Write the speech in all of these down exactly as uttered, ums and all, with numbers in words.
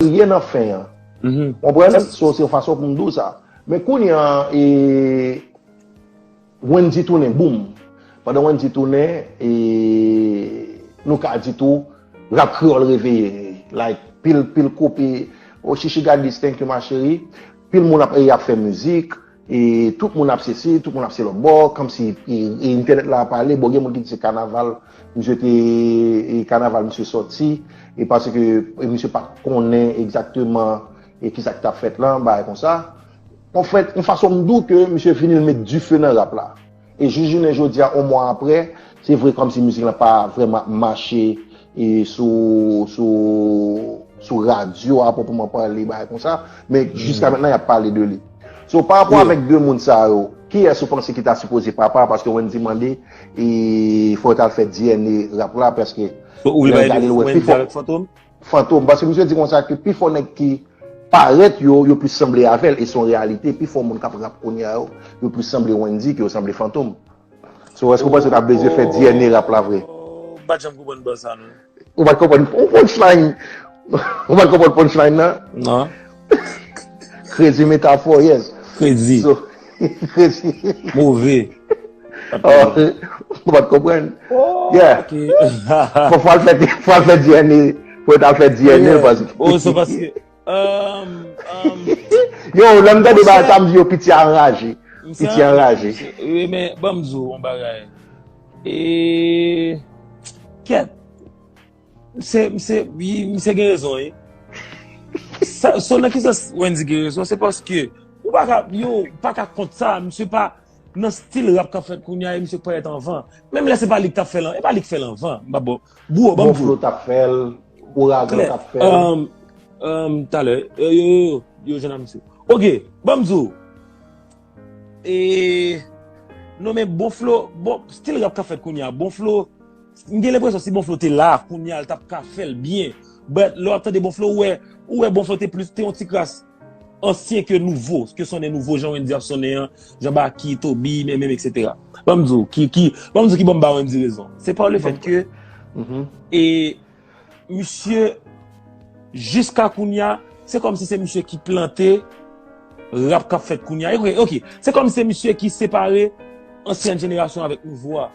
Rive nan fen an. Konprann? So, se yon fason pou m di w sa. Men kounye a, e, Wendy tounen, boum. Pandan Wendy tounen, e, nou ka di tou, rap kreyòl reveye. Like, pil, pil koup, e, oh, Chichi got this, thank you, ma chérie. Pil moun ap, e, ap fè mizik, e, tout moun ap sesi, tout moun ap se lòt bò, kòmsi, e, e, entènèt la ap pale, bon, gen moun ki di se kanaval, misye te, e, kanaval misye sòti, e paske, e, misye pa t konnen egzakteman, e, kisa ki t ap fèt lan, bagay konsa. Anfèt, yon fason m di w ke misye vini l met dife nan rap la. E jis jounen jodi a, yon mwa apre, se vre kòmsi mizik lan pa vrèman ap mache e sou, sou, sou radyo a pwòpman pale, bagay konsa, men jiska mentnan, y ap pale de li. So, pa rapò avèk de moun sa yo, kiyès ou panse ki ta sipoze papa? Paske Wendy mande, e fò yo t al fè D N A rap la, paske lè l gade l wè pi fò. Fantom, paske misye di konsa ke pi fò nèg ki parèt yo, yo plis sanble avè l, e se yon reyalite, pi fò moun k ap rap kounye a yo, yo plis sanble Wendy ke yo sanble Fantom. So, èske w panse w ta bezwen fè D N A rap la vre? M pa t janm konprann bò sa, non. Ou pa t konprann yon punchline? Ou pa t konprann punchline nan? Non. Crazy metaphor, yes. Crazy. So, crazy. Move. Ou pa t konprann? Yeah. Fò, fò al fè, fò al fè D N A. Fò al fè D N A paske. Oh, se paske. Yo, lè m tande bagay sa, m di yo, piti anraje. Piti anraje. Wi, men, ban m di w yon bagay. E, kèt. Misye, misye, wi, misye gen rezon, wi. Sa, so, nan ki sans Wendy gen rezon? Se paske ou pa ka, yo, pa ka kont sa, misye pa nan stil rap k ap fèt kounye a, e misye parèt anvan. Menm lè se pa li k t ap fè l, e pa li k fè l anvan. M pa bon. Bro, ban m di w. Bon Flo t ap fè l, Ouragan t ap fè l. Um, um, talè, yo, yo, yo, yo, jwenn a misye. Ok, ban m di w. E, non, men Bon Flo, bon, stil rap k ap fèt kounye a, Bon Flo, m gen lenpresyon si Bon Flo te la, kounye a, l t ap ka fè l byen. But, lè w ap tande Bon Flo, ou wè, ou wè Bon Flo te plis, te yon ti kras ansyen ke nouvo, ke sonnen nouvo, jan Wendy ap sonnen an, jan Baky, Toby, men, men, etsetera. Ban m di w, ki, ki, ban m di w ki ban m ba Wendy rezon. Se pa le fèt ke, e, misye, jiska kounye a, se kòmsi se misye ki plante rap k ap fèt kounye a. Ok, ok. Se kòmsi se misye ki separe ansyen jenerasyon avèk nouvo a.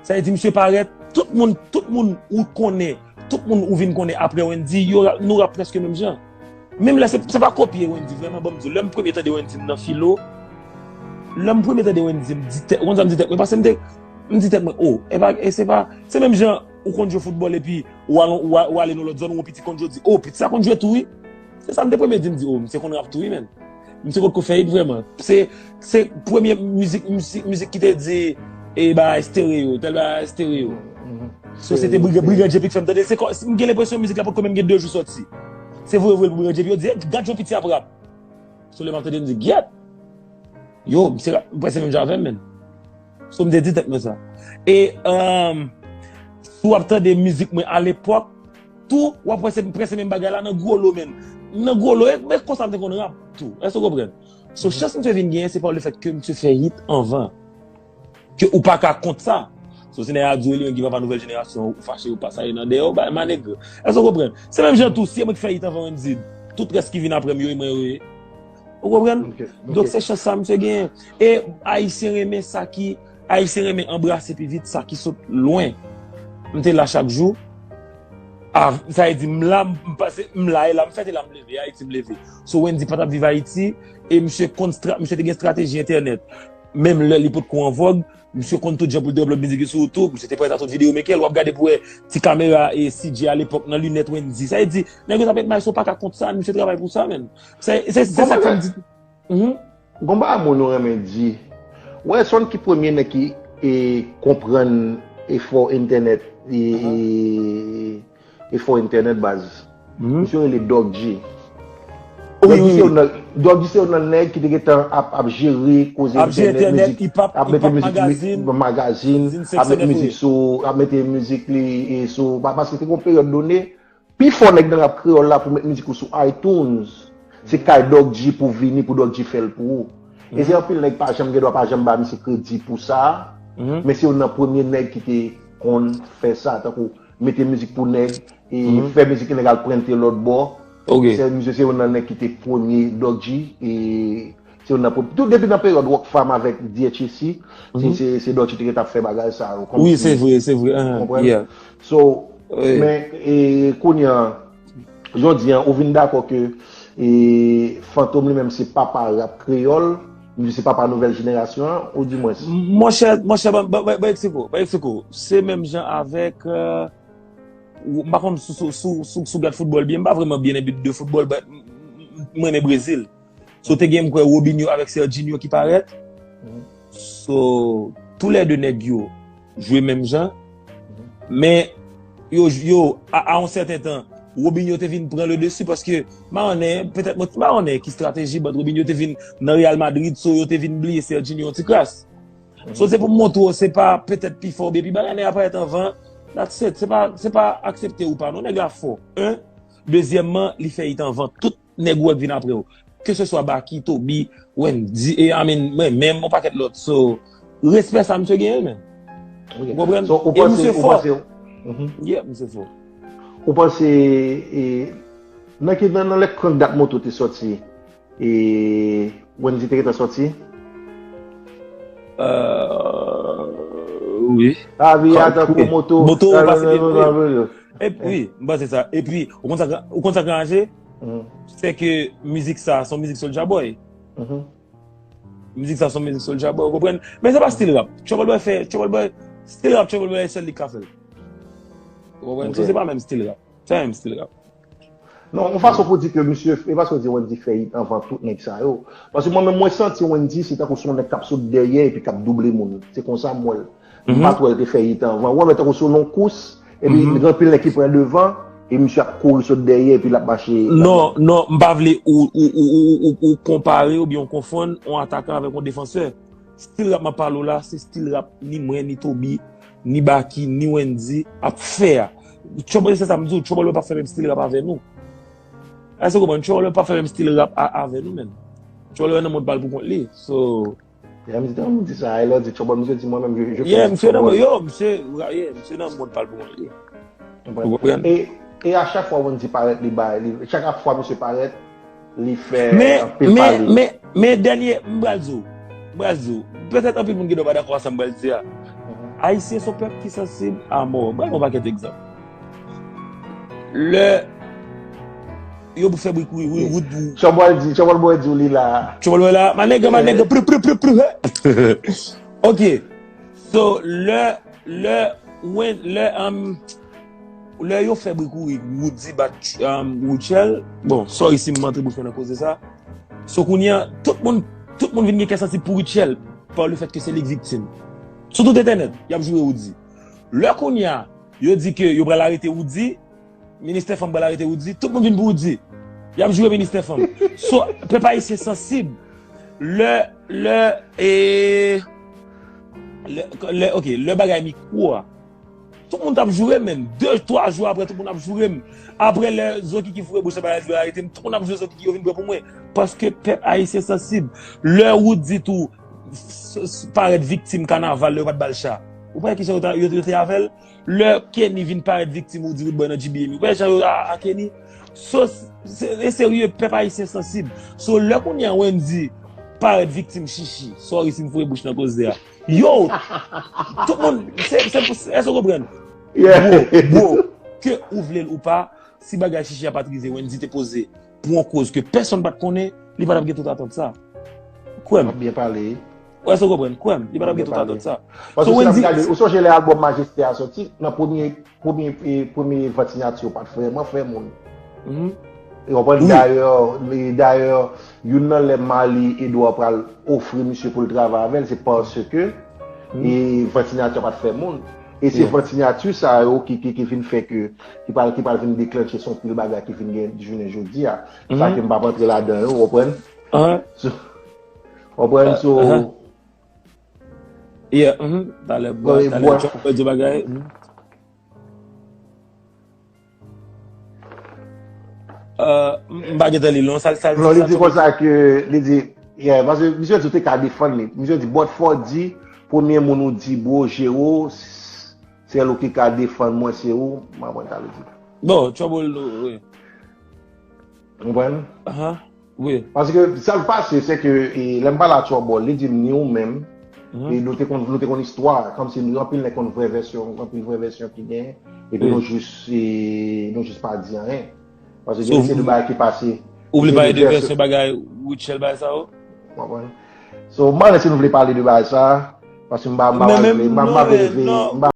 Sa vle di, misye parèt, tout moun, tout moun ou konnen, tout moun ou vin konnen apre Wendy, yo, nou rap prèske menm jan. Menm lè se, se pa kopye Wendy, vrèman, ban m di w, lè m premye tande Wendy m nan filo, lè m premye tande Wendy, m di tèt, ou konn sa m di tèt mwen, paske m te, m di tèt mwen, oh, e pa, e se pa, se menm jan ou konn jwe foutbòl epi ou al, ou al, ou ale nan lòt zòn, ou wè yon piti konn jwe, ou di, oh, piti sa konn jwe tou, wi. Se sa m te premye di, m di, oh, misye konn rap tou, wi, menn. Misye potko fè hit vrèman. Se, se premye mizik, mizik, mizik ki te di, e bagay stereo, tèl bagay stereo. So, se te Brigan, Brigan J P k fè m tande. Se kò, m gen lenpresyon mizik la potko menm gen de jou sòti. Se voye, voye l pou Brigan J P, yo di, "Hey, gad jan piti ap rap." So, lè m ap tande, m di, "Gyèt!" Yo, misye rap, m prèske menm jan avè m, menn. So, m te di tèt mwen sa. E, um, si w ap tande mizik mwen alepòk, tou, w ap wè se prèske menm bagay la nan Gwo Lo, menn. Nan Gwo Lo, e, e konsa m te konn rap tou. Èske w konprann? So, chans misye vin genyen, se pa le fèt ke misye fè hit anvan. Ke ou pa ka kont sa. So, si nèg a di w li menm ki papa nouvèl jenerasyon, ou fache, ou pa sa ye nan dèyè w, bay manegre. Èske w konprann? Se menm jan tou, si e mwen ki fè hit anvan Wendy, tout rès ki vin apre m yo, e mwen yo ye. Ou konprann? Donk, se chans sa misye genyen. E Ayisyen renmen sa ki, Ayisyen renmen anbrase pi vit sa ki sot lwen. M te la chak jou. A, sa vle di, m la, m pase, m la, e la m fèt, e la m leve, e Ayiti m leve. So, Wendy pa t ap viv Ayiti, e misye konn stra-, misye te gen estrateji entènèt. Menm lè li potko an vòg, misye konn tout jan pou l te upload mizik li sou YouTube, misye te prèt a tout videomaker l, w ap gade pou wè ti kamera e C J alepòk nan linèt Wendy. Sa vle di, nèg yo t ap met may, so w pa ka kont sa, misye travay pou sa, menn. Se, se, se sa k fè m di. Gon bagay moun ou renmen di. Ou wè, se yon ki premye nèg ki, e, konprann efò entènèt, e, e, efò entènèt, baz. Misye rele Doc G. Doc G se youn nan, Doc G se youn nan nèg ki te gentan ap, ap jere koze entènèt, mizik, ap mete mizik, magazin, ap mete mizik sou, ap mete mizik li, e, sou, pa-, paske te gon peryòd done, pi fò nèg nan rap kreyòl la pou met mizik ou sou iTunes, se kay Doc G pou vini, pou Doc G fè l pou ou. E se anpil nèg pa janm gen dwa pa janm ba misye kredi pou sa. Men se youn nan premye nèg ki te konn fè sa, tankou mete mizik pou nèg, e fè mizik nèg al prente lòt bò. Se, misye se youn nan nèg ki te premye Doc G, e se youn nan premye, tou depi nan peryòd Rockfam avèk D H A C, se, se, se Doc G te gentan ap fè bagay sa yo, kòmsi, se vre, se vre. Konprann? So, men, e, kounye a, jodi a, ou vin dakò ke, e, Fantom li menm se papa rap kreyòl, li se papa nouvèl jenerasyon an, ou di mwens? Monchè, monchè, ban, ban, ban, ban eksplike w, ban eksplike w. Se menm jan avèk, euh, ou, m pa konn si, si, si, si, si w gad foutbòl byen, m pa vrèman byen enbi de foutbòl, but m, m, m, m renmen Brezil. So, te gen, m kwè, Robinho avèk Serginho ki parèt. So, toulède nèg yo jwe menm jan. Men, yo, yo, a, a yon sèten tan, Robinho te vin pran le dessus paske, m pa konnen, petèt, mwen, m pa konnen ki estrateji, but Robinho te vin nan Real Madrid, so, yo te vin bliye Serginho yon ti kras. So, se pou m montre w, se pa petèt pi fò oubyen pi bagay, nèg la parèt anvan, that's it. Se pa, se pa aksepte ou pa, non, nèg la fò. En. Dezyèmman, li fè it anvan tout nèg ou wè k vin apre w. Keseswa Baky, Toby, Wendy, e, I mean, mwen menm, yon pakèt lòt. So, respè sa misye genyen, men. Ou konprann? So, ou panse, ou panse, yeah, misye fò. Ou panse, e, nan ki, nan, nan lè Crank Dat Moto te sòti, e, Wendy te gentan sòti? Euh, wi. Lavi a tankou moto. Moto, ou pase byen. Epi, wi, m panse sa. Epi, ou konn sa, ou konn sa k ranje? Se ke mizik sa, se yon mizik Soulja Boy. Mizik sa, se yon mizik Soulja Boy, ou konprann? Men se pa stil rap. Trouble Boy fè, Trouble Boy, stil rap Trouble Boy, sèl li k ka fè l. Ou konprann? So, se pa menm stil rap. Se pa menm stil rap. Non, yon fason pou di ke misye, e pa sa w di Wendy fè it anvan tout nèg sa yo. Paske mwen menm, mwen santi Wendy, se tankou se yon nèg k ap sot dèyè epi k ap double moun. Se konsa m wè l. M pa t wè l te fè it anvan. Ou wè, men tankou se yon kous, epi gen anpil nèg ki pran devan, e misye ap kouri sot dèyè, epi l ap mache. Non, non, m pa vle ou, ou, ou, ou, ou, ou konpare oubyen ou konfonn yon atakan avèk yon defansè. Stil rap m ap pale w la, se stil rap ni mwen, ni Toby, ni Baky, ni Wendy ap fè a. Trouble, se sa m di w, Trouble Boy p ap fè menm stil rap avè nou. Èske w konprann? Trouble Boy p ap fè menm stil rap a, avè nou, menm. Trouble Boy nan mond pa l pou kont li. So, Yeah, misye te konn di sa, e lè w di Trouble, misye di mwen menm, je, je fais du trouble. Yeah, misye nan, yo, misye, yeah, misye nan mond pa l pou kont li. Ou konprann? E, e a chak fwa Wendy parèt, li bay, li, chak fwa misye parèt, li fè anpil pale. Men, men, men, men dènye, m pral di w, m pral di w, petèt anpil moun gen dwa pa dakò a sa m pral di a. Ayisyen se yon pèp ki sansib a mò. M pral ba w yon pakèt egzanp. Lè yo pou fè bri kouri, wi, wout pou. Trouble di, Trouble Boy di w li la. Trouble Boy la, my nigga, my nigga, pru, pru, pru, pru, he. Ok. So, lè, lè, when, lè, um, lè yo fè bri kouri, Roody bat, um, Rutshelle. Bon, sorry si m antre bouch mwen nan koze sa. So, kounye a, tout moun, tout moun vin gen kè sansib pou Rutshelle, pa le fèt ke se li k viktim. Sou tout entènèt, y ap joure Roody. Lè kounye a, yo di ke yo pral arete Roody, Ministè Fanm pral arete Roody, tout moun vin pou Roody. Y ap joure Ministè Fanm. So, pèp ayisyen sansib. Lè, lè, e, lè, lè, ok, lè bagay mikwo a. Tout moun t ap joure m, menm. De, twa jou apre, tout moun ap joure m. Apre lè Zokiki foure bouch nan bagay, yo arete m, tout moun ap joure Zokiki, yo vin pran pou mwen. Paske pèp ayisyen sansib. Lè Roody tou, s-, s-, parèt viktim kanaval lè yo pa t ba l cha. Ou pa wè kijan yo ta, yo, yo te avè l? Lè Kenny vin parèt viktim, ou di Roodboy nan G B M, ou wè jan yo a, a Kenny? So, se, e serye, pèp ayisyen sansib. So, lè kounye a Wendy parèt viktim Chichi, sorry si m foure bouch nan koze a. Yo! Tout moun, se, se, se, èske w konprann? Bro, bro, ke ou vle l ou pa, si bagay Chichi a pa t rive, Wendy te poze pou yon koz ke pèsonn pa t konnen, li pa t ap gen tout atant sa. Kwè m. W ap byen pale. Ou èske w konprann? Kwè m, li pa t ap gen tout atant sa. Paske si n ap gade, ou sonje lè albòm Majeste a soti, nan premye, premye, e, premye vant siyati yo pa t vrèman fè moun. E w konprann? Dayè, e dayè, youn nan lè Marly Edouard pral ofri misye pou l travay avè l, se paske e vant siyati a pa t fè moun. E se vant siyati sa yo ki, ki, ki vin fè ke, ki pral, ki pral vin deklannche se yon pil bagay ki vin gen jounen jodi a. Sa ke m p ap antre ladan yo, w konprann? So, w konprann? So, yeah, talè bwa, talè Trump di bagay. Euh, m pa gentan li l non, sa l, sa l, non, li di konsa ke, li di, Yeah, paske misye di ou te ka defann li. Misye di, but for di, premye moun ou di bro, Jero, sèl ou ki ka defann mwen, se ou, m aprann sa vle di. Bon, Trouble, wi. Ou konprann? Aha, wi. Paske sa k pase, se ke e, lè m pale a Trouble, li di m ni ou menm, e nou te konn nou te konn istwa, kòmsi nou anpil nèg konn vrè vèsyon, anpil vrè vèsyon ki gen, epi Wi. nou jis e, nou jis pa di anyen. Paske So, gen se de bagay ki pase. Ou vle Se pale de de vèsyon. Vèsyon bagay Rutshelle bay sa ou? Ou konprann? So, m pa si nou vle pale de bagay sa, paske m pa m pa Men vle, menm m pa m non, pa vle men leve, non, m pa